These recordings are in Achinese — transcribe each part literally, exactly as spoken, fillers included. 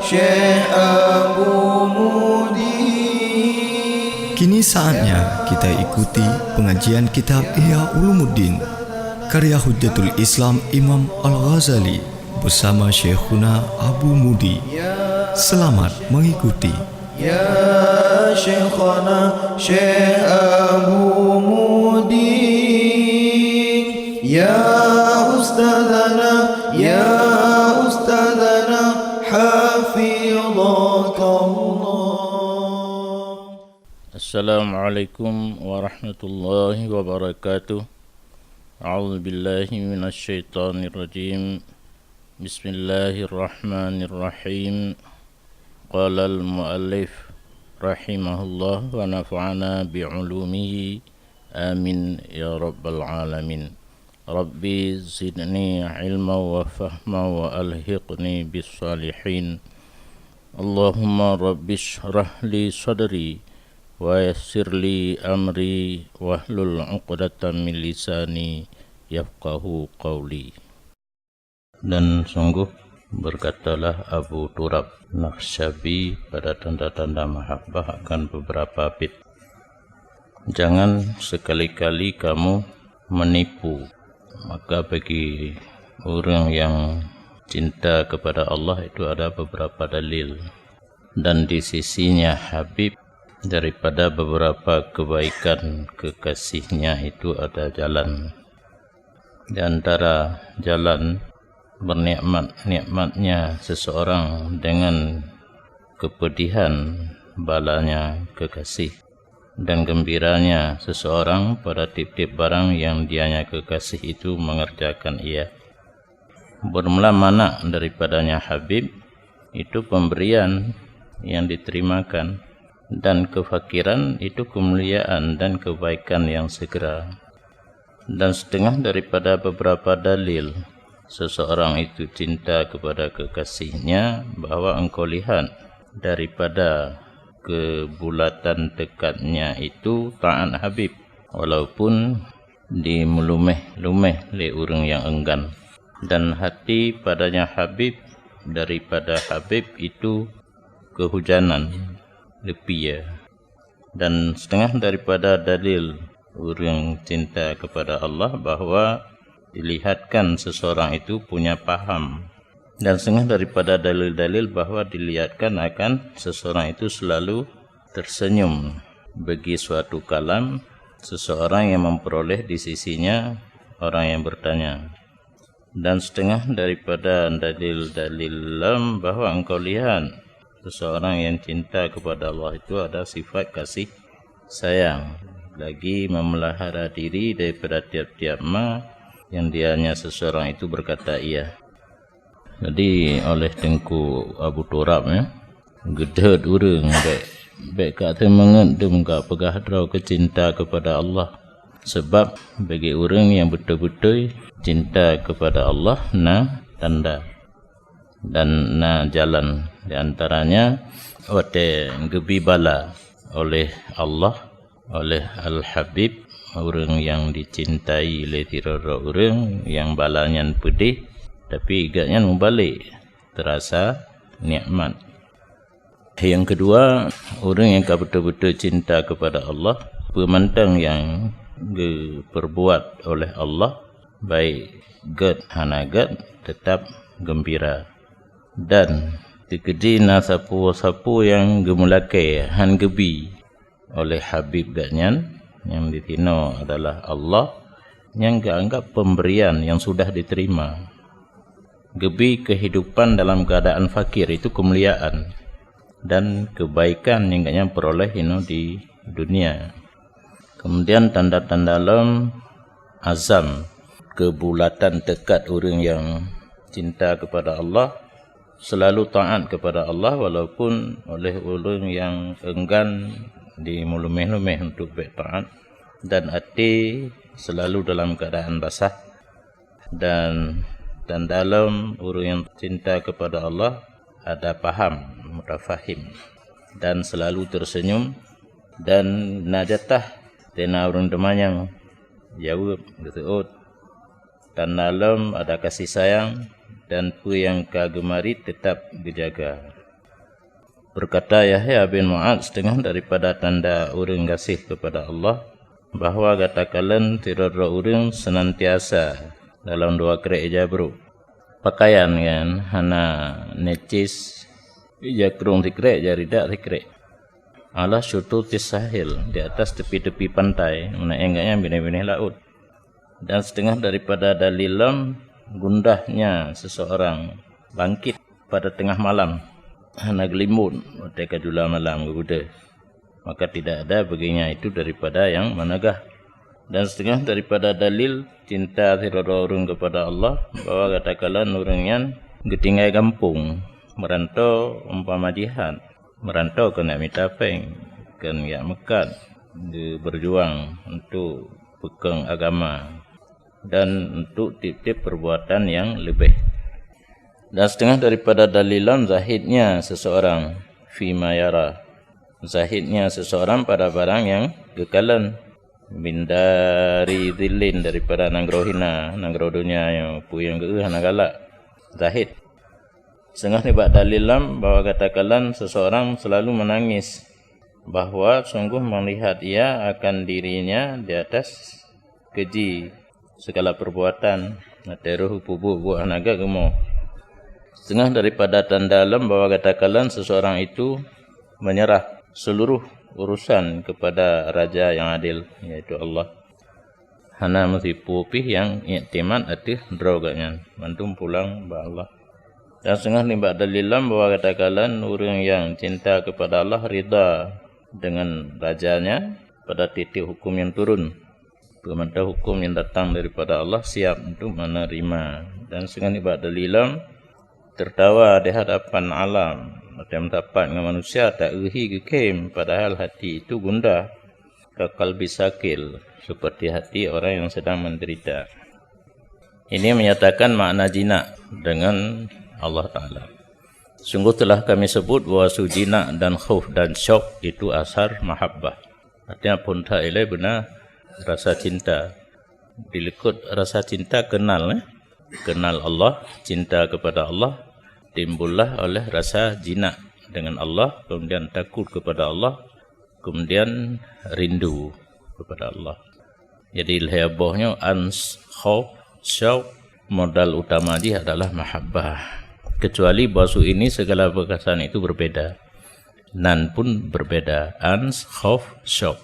Syekh Abu Mudi. Kini saatnya kita ikuti pengajian kitab Ihya Ulumuddin karya Hujjatul Islam Imam Al-Ghazali bersama Syekhuna Abu Mudi. Selamat mengikuti. Ya Syekhana Syekh Abu Mudi, ya Ustadzana, ya Ustadzana, hafidhakallah. Assalamualaikum warahmatullahi wabarakatuh. A'udzu billahi minasy syaithanir rajim. Bismillahirrahmanirrahim. Qalal muallif rahimahullah wa nafa'ana bi ulumihi. Amin ya rabbal alamin. Rabbi zidni ilma wa fahma wa alhiqni bis salihin. Allahumma rabbi shrah li sadri wa yassir li amri wahlul 'uqdatam min lisani yafqahu qawli. Dan sungguh berkatalah Abu Turab Nakhsyabi pada tanda-tanda mahabbah akan beberapa bait, "Jangan sekali-kali kamu menipu." Maka bagi orang yang cinta kepada Allah itu ada beberapa dalil. Dan di sisinya Habib, daripada beberapa kebaikan kekasihnya itu ada jalan. Di antara jalan bernikmat-nikmatnya seseorang dengan kepedihan balanya kekasih, dan gembiranya seseorang pada tiep-tiep barang yang dianya kekasih itu mengerjakan ia. Bermula manak daripadanya Habib, itu pemberian yang diterimakan, dan kefakiran itu kemuliaan dan kebaikan yang segera. Dan setengah daripada beberapa dalil seseorang itu cinta kepada kekasihnya, bahwa engkau lihat daripada kebulatan tekadnya itu taat Habib, walaupun dimeulumeh-lumeh lé ureuëng nyang enggan. Dan hati padanya Habib daripada Habib itu kehujanan, leupie. Dan setengah daripada dalil ureuëng cinta kepada Allah bahwa dilihatkan seseorang itu punya paham. Dan setengah daripada dalil-dalil bahwa dilihatkan akan seseorang itu selalu tersenyum bagi suatu kalam seseorang yang memperoleh di sisinya orang yang bertanya. Dan setengah daripada dalil-dalil lom bahwa engkau lihat seseorang yang cinta kepada Allah itu ada sifat kasih sayang, lagi memelihara diri daripada tiap-tiap ma yang dianya seseorang itu berkata iya. Jadi oleh Teungku Abu Turab, ya, geudeuet ureuëng, bék, bék ka teumeungeut dum ka peugah droe keu cinta kepada Allah. Sebab bagi ureuëng nyang beutôi-beutôi cinta kepada Allah na tanda dan na jalan, di antaranya watée geubi bala oleh Allah, oleh Al-Habib, ureuëng nyang dicintai lé sidroe-droe ureuëng nyang bala nyan peudeh, tapi gobnyan mubalek, teurasa nikmat. Nyang keudua, ureuëng nyang ka beutôi-beutôi cinta kepada Allah, peue mantong nyang geupeurbuat oleh Allah, baik gét hana gét, teutap geumbira. Dan teukeudi na sapeue-sapeue nyang geumeulakée hán geubi oleh Habib gobnyan, nyang disinoe adalah Allah, nyang geuanggab pemberian nyang sudah diterima. Geubi keuhidupan dalam keuadaan fakir, itu keumuliaan dan keubaikan nyang gobnyan peuroléh inoe di dunia. Keumudian tanda-tanda lom azam, keubulatan teukat ureuëng nyang cinta kepada Allah, seulalu taát kepada Allah walaupun oleh ureuëng nyang enggan dimeulumeh-lumeh untuk bék taát, dan até seulalu dalam keuadaan basah. Dan tanda lom ureuëng nyang cinta kepada Allah ada paham, mutafahim, dan seulalu teursenyum, dan na jatah teuna ureuëng teumanyong, jaweueb, geuseuôt. Tanda lom ada kasih sayang, dan peue nyang ka geumarit teutap geujaga. Berkata Yahya bin Mu'adz, "Setengah daripada tanda ureuëng gaséh kepada Allah, bahwa gata kalon sidroe-droe ureuëng senantiasa dalam dua krék ija brôk. Pakaian kan hana necis, ija krông sikrék, ija ridak sikrék. Ala syututis sahil, di atas tepi-tepi pantai, meunan gobnyan binéh-binéh laôt. Dan setengah daripada dalil lom gundahnya seseorang bangkit pada tengah malam, hana geulimbot watée ka jula malam geubeudôh, maka tidak ada baginya itu daripada yang meunegah. Dan setengah daripada dalil cinta sidroe-droe ureuëng kepada Allah, bahwa gata kalon ureuëng nyan geutinggai gampông, meuranto umpama jihad, meuranto keuneuk mita péng, keuneuk meukat, geubeurjuang untuk peukong agama, dan untuk tieb-tieb perbuatan yang leubeh. Dan setengah daripada dalil lom zahidnya seseorang fima yara, zahidnya seseorang pada barang yang geukalon, min dari dhillin, daripada nanggroe hina, nanggroe donya nyang peue nyang geu hana galak, zahid. Setengah nibak dalil lom bahwa gata kalon seseorang selalu menangis, bahwa sungguh melihat ia akan dirinya di atas keji segala perbuatan, watée roh peubuet buet hana geumo. Setengah daripada tanda lom bahwa gata kalon seseorang itu menyerah seluruh urusan kepada Raja yang adil, yaitu Allah. Hana meusipu pih nyang iktimat ateueh droe gobnyan, mandum pulang bak Allah. Dan setengah nibak dalil lom bahwa gata kalon ureuëng nyang cinta kepada Allah rida dengan rajanya pada tieb-tieb huköm nyang turun. Peue mantong huköm nyang datang daripada Allah siap untuk menerima. Dan setengah nibak dalil lom tertawa di hadapan alam, watée meusapat ngon manusia, ta-eu hi geukhém, padahal hati itu gundah, ka qalbi sakil, seperti hati orang yang sedang menderita. Ini menyatakan makna jinak dengan Allah Ta'ala. Sungguh telah kami sebut bahwa su jinak dan khauf dan syok itu asar mahabbah. Artinya phon that ilée beuna rasa cinta. Dilikot rasa cinta kenal, eh? Kenal Allah, cinta kepada Allah, timbullah oleh rasa jinak dengan Allah, kemudian takut kepada Allah, kemudian rindu kepada Allah. Jadi lhée boh nyoe, ans, khauf, syauq, modal utama jih adalah mahabbah. Kecuali bahwa su ini segala bekasan itu berbeda. Nan pun berbeda, ans, khauf, syauq.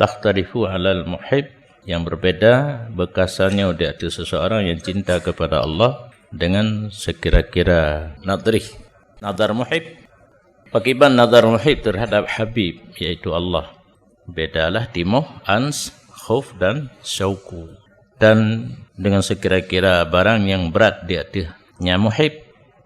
Takhtalifu alal muhib, yang berbeda bekasannya di ateueh seseorang yang cinta kepada Allah dengan sekira-kira nadrih. Nazar muhib, pakiban nazar muhib terhadap Habib, yaitu Allah. Bedalah timoh ans, khauf dan syauqu. Dan dengan sekira-kira barang yang berat di ateueh nya muhib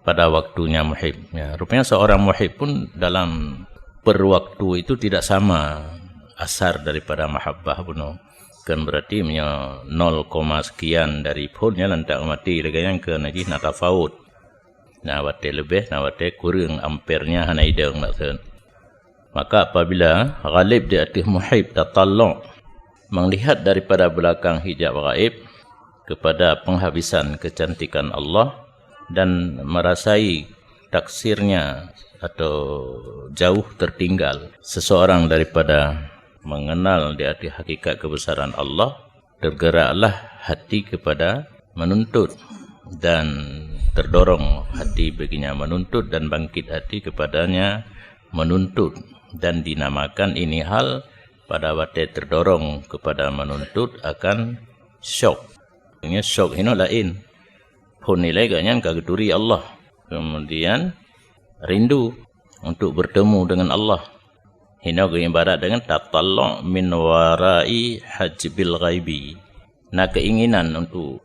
pada waktunya muhib. Ya, rupanya seorang muhib pun dalam per waktu itu tidak sama asar daripada mahabbah bunoe. Kan berarti meunyoe nol koma sekian dari phon nyan lantak mati, lagée nyan keu najih na tafaut. Na watée leubeh, na watée kureueng, ampernya hana idong maksud. Maka apabila ghalib di ateueh muhib tatallok, melihat daripada belakang hijab gaib kepada penghabisan kecantikan Allah dan merasai taksirnya atau jauh tertinggal seseorang daripada mengenal di ateueh hakikat kebesaran Allah, tergeraklah hati kepada menuntut dan terdorong hati baginya menuntut dan bangkit hati kepadanya menuntut, dan dinamakan ini hal pada watée terdorong kepada menuntut akan syok. Artinya syok hino laén. Phon ilée gobnyan ka geuturi Allah. Kemudian rindu untuk bertemu dengan Allah. Hino geuibarat dengan tatallok min warai hajbil ghaibi. Na keinginan untuk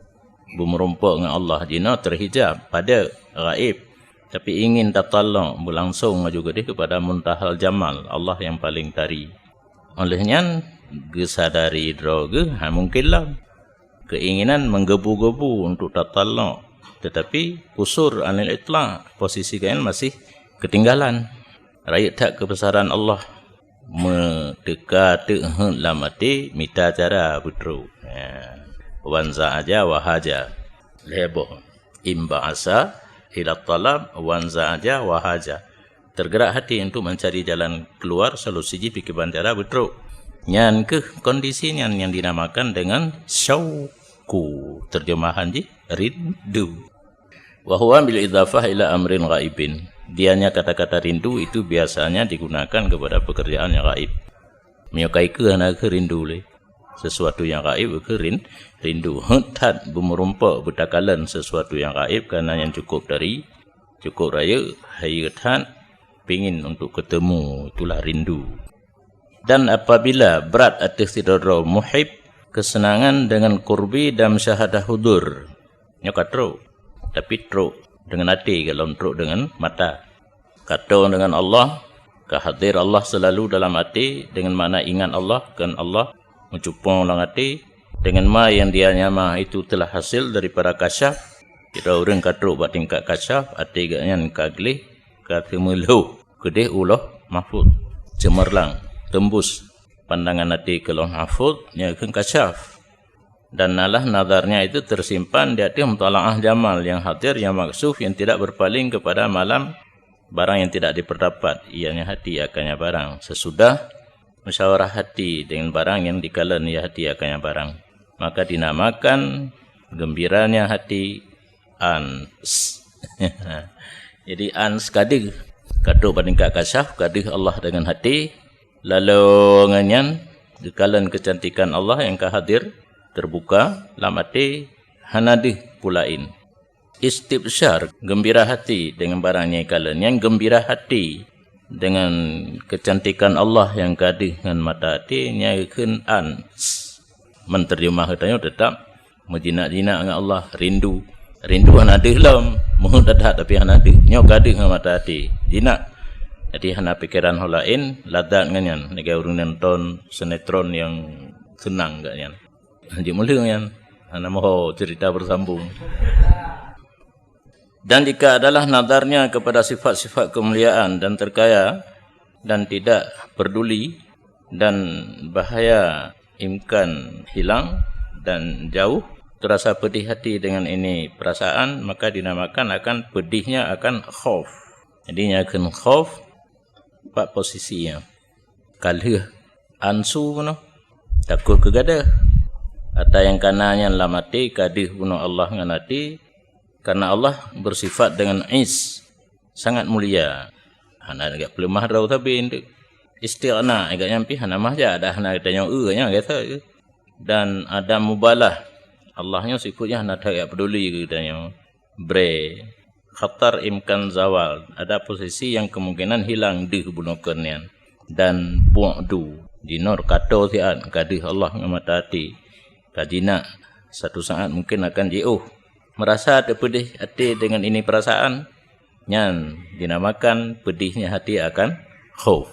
beumeurumpok ngon Allah, jinoe terhijab, pada gaib. Tapi ingin tatallok, beulangsong laju geuh kepada muntahal jamal, Allah yang paling tari. Oleh nyan, geusadari droe geuh, ha, mungkin lom. Keinginan menggebu-gebu untuk tatallok, tetapi kusur anil itlak, posisi gobnyan masih ketinggalan. Rayeuk that keubesaran Allah, meuteuka teuk heuet lam até, mita cara beutrok. Ya. Wan za'aja wa haja. Lhée boh. Imba'asa ila talab wan za'aja wa haja. Tergerak hati untuk mencari jalan keluar, solusi jih pikeran cara beutrok. Nyan keuh kondisi nyan yang dinamakan dengan syauku. Terjemahan jih rindu. Wa huwa bil idhafah ila amrin ghaibin. Dianya kata-kata rindu itu biasanya digunakan kepada pekerjaan yang gaib. Meunyoe ka ikeue hana keuh rindu lé. Sesuatu yang gaib keuh rin-, rindu. Heuet that beumeurumpok beutakalon sesuatu yang gaib, karena nyan cukup dari, cukup rayeuk, hayeue that, pingin untuk ketemu, itulah rindu. Dan apabila brat ateueh sidroe-droe muhib, kesenangan dengan qurbi dan musyahadah hudur. Nyoe ka trok, tapi trok dengan até, golom trok dengan mata. Ka toe dengan Allah, ka hadir Allah selalu dalam até, dengan makna ingat Allah, kon Allah meucupong lam até, dengan ma yang dia nyama itu telah hasil daripada kasyaf. Kira ureuëng ka trok bak tingkat kasyaf, até geuh nyan ka gleh, ka teumeulhoh keudeh u Lauh Mahfuz, ceumeurlang, teumbus pandangan até keu Lauh Mahfuz, nyan keuh kasyaf. Dan nalah nazarnya itu tersimpan di atas mutalaah jamal yang hadir, yang maksuf, yang tidak berpaling kepada malam barang yang tidak diperdapat, ianya hati akannya barang. Sesudah musyawarah hati dengan barang yang dikalon ia hati akannya barang, maka dinamakan gembiranya hati ans. Jadi ans ka deuh, ka trok bak tingkat kasyaf, ka deuh Allah dengan hati, lalu ngon nyan geukalon kecantikan Allah yang ka hadir, terbuka lam até, hana deuh peue laén. Istibsyar, gembira hati dengan barang nyang ikalon. Nyan gembira hati dengan kecantikan Allah nyang ka deuh ngon mata até, nyan kheun ans. Menterjemah geutanyoe tetap meujinak-jinak ngon Allah, rindu. Rindu hana deuh lom, meuheuet that-that tapi hana deuh. Nyoe ka deuh ngon mata até, jinak. Jadi hana pikeran ho laén, ladat ngon nyan. Lagée ureuëng nonton sinetron nyang seunang geuh nyan. Jimeuleung nyan, hana meuho cerita bersambung. Dan jika adalah nazarnya kepada sifat-sifat kemuliaan dan terkaya dan tidak peduli dan bahaya imkan hilang dan jauh, terasa pedih hati dengan ini perasaan, maka dinamakan akan pedihnya akan khauf. Jadi, nyan kheun khauf, pat posisinya. Ka lheueh ansu bunoe, takot keu gadôh. Ata nyang kana nyan lam até ka deuh bunoe Allah ngon até, karena Allah bersifat dengan is, sangat mulia. Hana lagée peuleumah droe sabe eunteuk. Istighna, gobnyan pih hana mah jak, dah hana geutanyoe eu nyan gata. Dan ada mubalah. Allah nyoe sifat nyan hana that jak peduli keu geutanyoe. Bre, khatar imkan zawal, ada posisi yang kemungkinan hilang deuh bunoe kheun nyan. Dan bu'du, jinoe ka toe siat, ka deuh Allah ngon mata até, ka jinak, satu saat mungkin akan jiôh. Merasa teupeudeh até dengan ini perasaan, nyan dinamakan pedihnya hati akan khauf.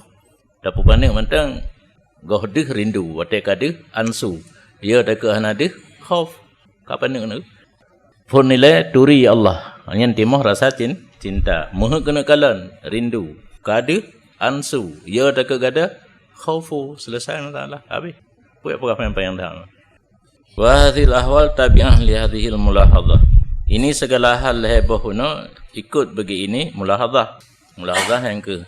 Tapeupaneuk mantong, goh deuh rindu, watée ka deuh ansu. Ya takot hana deuh khauf. Ka paneuk neu. Phon nilai turi Allah. Nyan timoh rasa cin-, cinta. Meuheuet keuneuk kalon, rindu. Ka deuh ansu. Ya takot gadôh khaufu. Selesai masalah. Habis. Peue peugah panyang-panyang dah. Wa hadhil ahwal tabi'ah li hadhil mulahadhah. Ini segala hal lhée boh bunoe ikut bagi ini mulahadhah. Mulahadhah nyang keu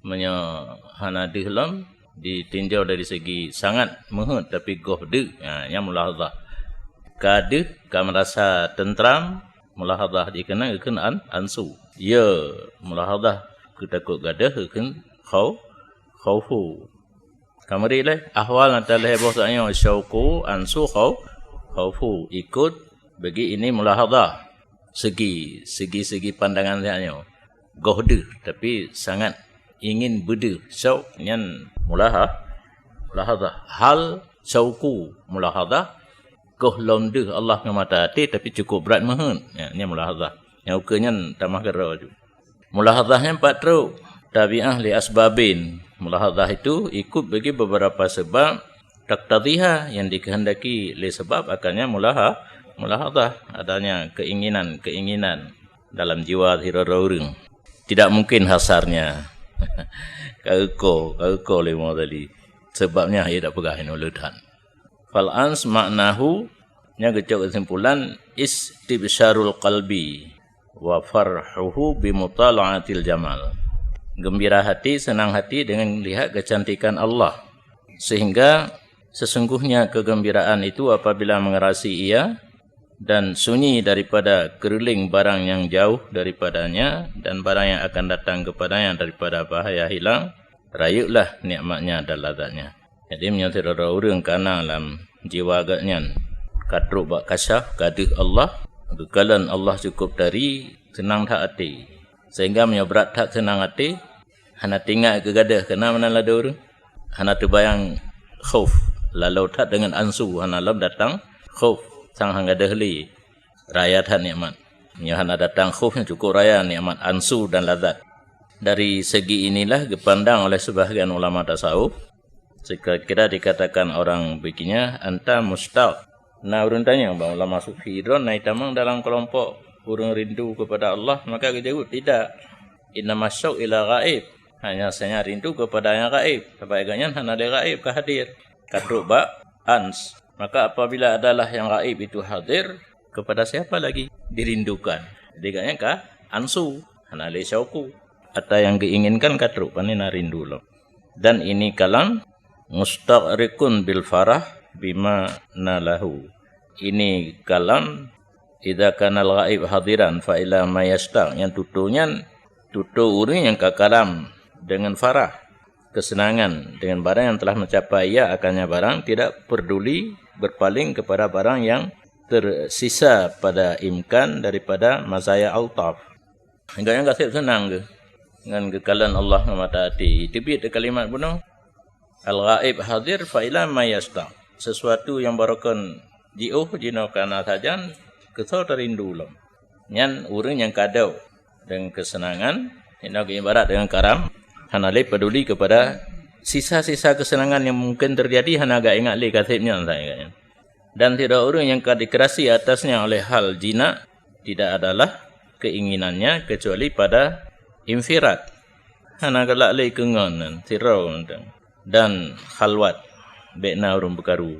Meunyoe hana deuh lom, ditinjau dari segi sangat meuheuet, tapi goh deuh, ha, nyan mulahadhah. Ka deuh, ka meurasa teuntram, mulahadhah dikeunong kheun an-, ansu. Ya, mulahadhah keu takot gadôh kheun khau-, khaufu. Ka meuri lé, ahwal nyang talhée boh tanyoe syauku, ansu, khau-, khaufu. Ikut bagi ini mulahadhah. Segi, segi-segi pandangan tanyoe. Goh deuh, tapi sangat ingin beudeuh. Syauq nyan mulaha-, mulahadhah. Hal syauku mulahadhah, goh lom deuh Allah ngon mata até, tapi cukup brat meuheuet. Ya, nyan mulahadhah. Nyang ukeue nyan tamah keudroe ju. Mulahadhah nyan pat trok, tabi'ah li asbabin. Mulahadhah itu ikut bagi beberapa sebab, taktadhiha, yang dikehendaki lé sebab akannya mulaha-, mulahadhah, adanya keinginan-keinginan dalam jiwa sidroe ureuëng. Tidak mungkin hasarnya. Ka euko, ka euko lé mo tadi. Sebabnya ia dak peugah inoe le that. Fal ans maknahu, nyan geucok keusimpulan, istibsyarul qalbi wa farhuhu bi mutala'atil jamal. Gembira hati, senang hati dengan lihat kecantikan Allah. Sehingga sesungguhnya kegembiraan itu apabila mengerasi ia, dan sunyi daripada keureuleng barang nyang jauh daripadanya dan barang nyang akan datang kepadanya daripada bahaya hilang, rayeuklah nikmatnya dan lazatnya. Jadi, meunyoe sidroe ureuëng kana lam jiwa geuh nyan ka trok bak kasyaf, ka deuh Allah, geukalon Allah cukup tari, seunang that até. Sehingga meunyoe brat that seunang até, hana teuingat keu gadôh, keunan meunan ladôm ureuëng. Hana teubayang khauf, lalu that deungon ansu, hana lom datang khauf, sang han gadôh lé. Raya that nikmat. Meunyoe hana datang khauf, nyan cukup raya nikmat ansu dan lazat. Dari segi inilah geupandang oleh sebahagian ulama tasawuf, sekira-kira dikatakan orang begini, "Anta mustaq." Na ureuëng tanyong bak ulama sufi, "Droeneuh na itamong dalam keulompok ureuëng rindu keupada Allah?" Maka geujaweueb, "Tidak. Innama syauq ila ghaib." Hanya saja rindu keupada nyang gaib. Sabab gobnyan hana lé gaib ka hadir. Ka trok bak ans. Maka apabila adalah nyang gaib itu hadir, kepada siapa lagi dirindukan? Jadi gobnyan ka ansu, hana lé syauqu. Ata nyang geuinginkan ka trok, pane na rindu lom. Dan ini kalam mustaghriqun bil farah bima nalahu. Ini kalam, idza kanal ghaib hadiran fa ila ma yashtaq. Nyang tutoe nyan, tutoe ureuëng nyang ka kalam dengan farah, kesenangan dengan barang yang telah mencapai ia, akannya barang tidak peduli berpaling kepada barang yang tersisa pada imkan daripada mazaya altaf. Hingga nyang gaseb seunang geuh ngon geukalon Allah ngon mata até. Teubiet kalimat bunoe, "Al-ghaib hadir fa ila ma yashtaq." Sesuatu yang barokon jiôh jinoe kana sajan, keusoe teurindu lom. Nyan ureuëng nyang kadok dengan kesenangan, inoe geuibarat dengan karam, hana lé peduli kepada sisa-sisa kesenangan yang mungkin terjadi, hana gak ingat lé gaseb nyan, saya ingat nyan. Dan sidroe ureuëng nyang ka dikreasi atasnya oleh hal jinak, tidak adalah keinginannya kecuali pada infirat. Hana galak lé keu ngon nan, sidroe mantong. Dan khalwat, bék na ureuëng beukaru.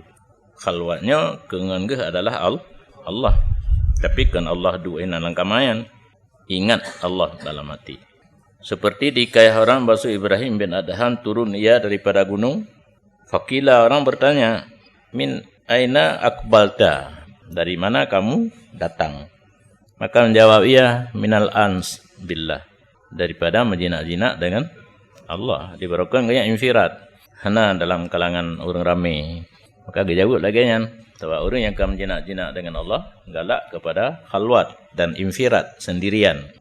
Khalwat nyoe keu ngon geuh adalah Al-, Allah. Tapi kon Allah duek inan lam kama nyan. Ingat Allah dalam hati. Seperti dikayah orang bahwa Ibrahim bin Adham turun ia daripada gunung. Faqila, orang bertanya, "Min aina aqbalta?" Dari mana kamu datang? Maka menjawab ia, "Minal ans billah." Daripada menjinak-jinak dengan Allah. Dibarokon gaya infirat. Hana dalam kalangan ureuëng ramé. Maka geujaweueb lagée nyan. Sabab ureuëng nyang ka menjinak-jinak dengan Allah, galak kepada khalwat dan infirat, sendirian.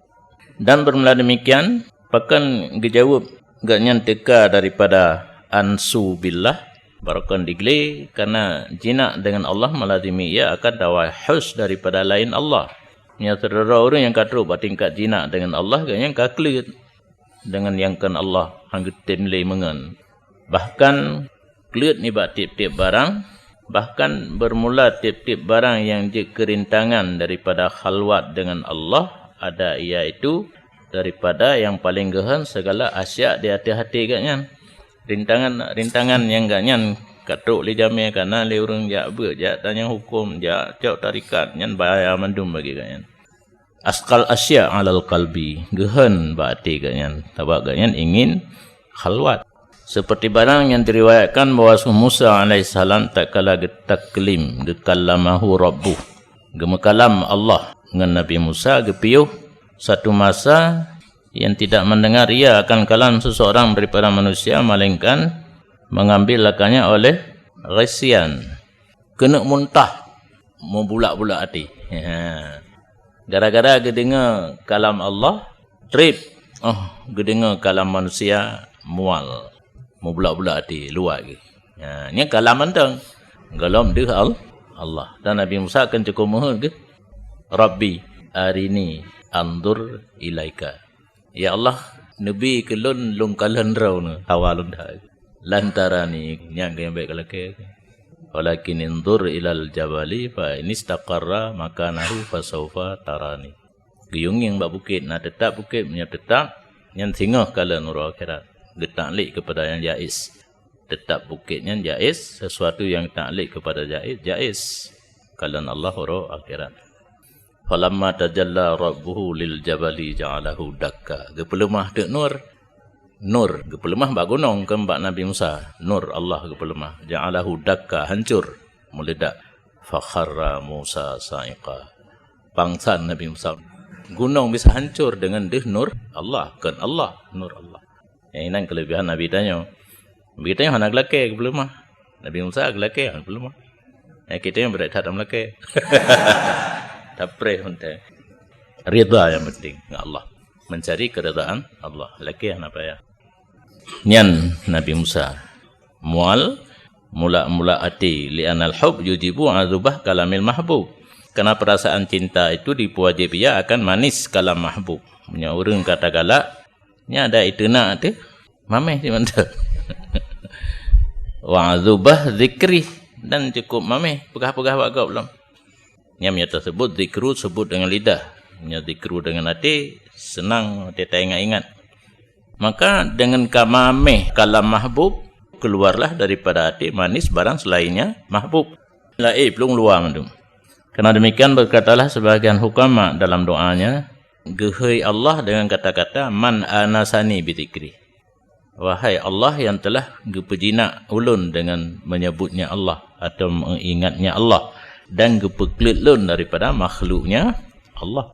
Dan bermula demikian, pakon geujaweueb gobnyan teuka daripada ansu billah, barokon digle, karena jinak dengan Allah melazimi ia akan tawahus daripada lain Allah. Nyan sidroe ureuëng nyang ka trok bak tingkat jinak dengan Allah, gobnyan ka kleuet dengan nyang kon Allah, han geutem lé meungon. Bahkan kleuet nibak tieb-tieb barang, bahkan bermula tieb-tieb barang nyang jeuet keu rintangan daripada khalwat dengan Allah, ada iaitu daripada nyang paleng geuhon segala asyak di ateueh até gobnyan. Rintangan, rintangan nyang gobnyan ka trok lé jamé, kana lé ureuëng jak beuet, jak tanyong huköm, jak cok tarekat, nyan bahaya mandum bagi gobnyan. Asqal asya alal qalbi, geuhon bak até gobnyan, sabab gobnyan ingin khalwat. Seperti barang yang diriwayatkan bahwa Musa alaihissalam tatkala geutaklim, geukallamahu rabbuh, geumeukalam Allah ngon Nabi Musa, geupiôh satu masa yang tidak mendengar ia akan kalam seseorang daripada manusia, melainkan mengambil akannya oleh ghasyan, keuneuk muntah, meubulak-bulak até. Ha. Gara-gara geudeungoe kalam Allah, treb, oh, geudeungoe kalam manusia, mual, meubulak-bulak até, luwat geuh. Ha, nyan kalam mantong. Golom deuh Al-, Allah. Dan Nabi Musa kan cukup meuheuet geuh, "Rabbi arini anzur ilaika." "Ya Allah, neubi keu lôn, lôn kalon Droeneuh, hawa lôn that." "Lan tarani," nyan keuh nyang bék kalakée. "Walakin inzur ilal jabali fa in istaqarra makanahu fasaufa tarani." Geuyue ngieng bak bukét, na teutab bukét, meunyoe teutab, nyan singoh kalon uroe akhirat. Geutaklid keupada nyang jaiz. Teutab bukét nyan jaiz, sesuatu nyang taklid keupada jaiz, jaiz. Kalon Allah uroe akhirat. "Falamma tajalla rabbuhu lil jabali ja'alahu dakka." Geupeuleumah teuk nur, Nur geupeuleumah bak gunong, kon bak Nabi Musa. Nur Allah geupeuleumah. Ja'alahu dakka, hancur, meuledak. Fakharra Musa sa'iqa. Pangsan Nabi Musa. Gunong bisa hancur deungon deuh nur Allah, kon Allah, nur Allah. Nyang inan keuleubehan Nabi tanyoe. Nabi tanyoe hana geulakée geupeuleumah. Nabi Musa geulakée hana geupeuleumah. Eh, kita nyang berat that meulakée. Tapreh mantong. Ridha nyang penting ngon Allah. Mencari keridhaan Allah. Lakée hana payah. Nyan Nabi Musa. Mual mula-mula até, li'anal hub yujibu azubah kalamil mahbub. Karena perasaan cinta itu dipuwajib ia akan manis kalam mahbub. Meunyoe ureuëng ka tagalak, nya ada iteunak teuh, mameh di mantong. Wa azubah zikri, dan cukup mameh peugah-peugah bak gob lom. Nyam nyata sebut zikru sebut dengan lidah. Nya zikru dengan hati, senang hati taingat-ingat. Maka dengan ka mameh kalam mahbub, keluarlah daripada hati manis barang selainnya mahbub. Laé plueng luwa mandum. Karena demikian berkatalah sebagian hukama dalam doanya, geuhei Allah dengan kata-kata, "Man anasani bizikri." Wahai Allah yang telah geupeujinak ulôn dengan menyebutnya Allah atau mengingatnya Allah, dan geupeukleuet lôn daripada makhluknya Allah.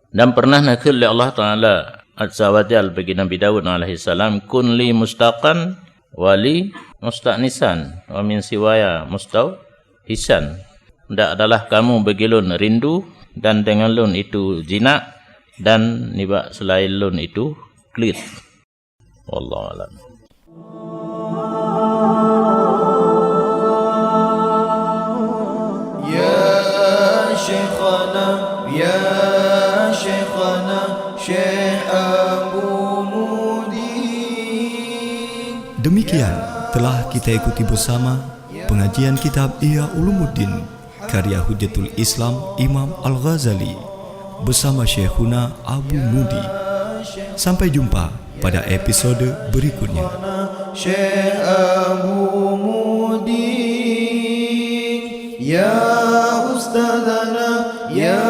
Dan pernah neukheun lé Allah Taala Azza wa Jal bagi Nabi Daud alaihissalam, "Kun li mustaqan wa li musta'nisan wa min siwaya mustauhisan." Dak adalah kamu bagi lôn rindu dan dengan lôn itu jinak dan nibak selain lôn itu kleuet. Wallahu a'lam. Ya Syekhana, ya Syekhana, Syekh Abu Mudi. Demikian telah kita ikuti bersama pengajian kitab Ihya Ulumuddin karya Hujjatul Islam Imam Al-Ghazali bersama Syekhuna Abu Mudi. Sampai jumpa pada episode berikutnya. Syekh Abu Mudi, ya Ustazana, ya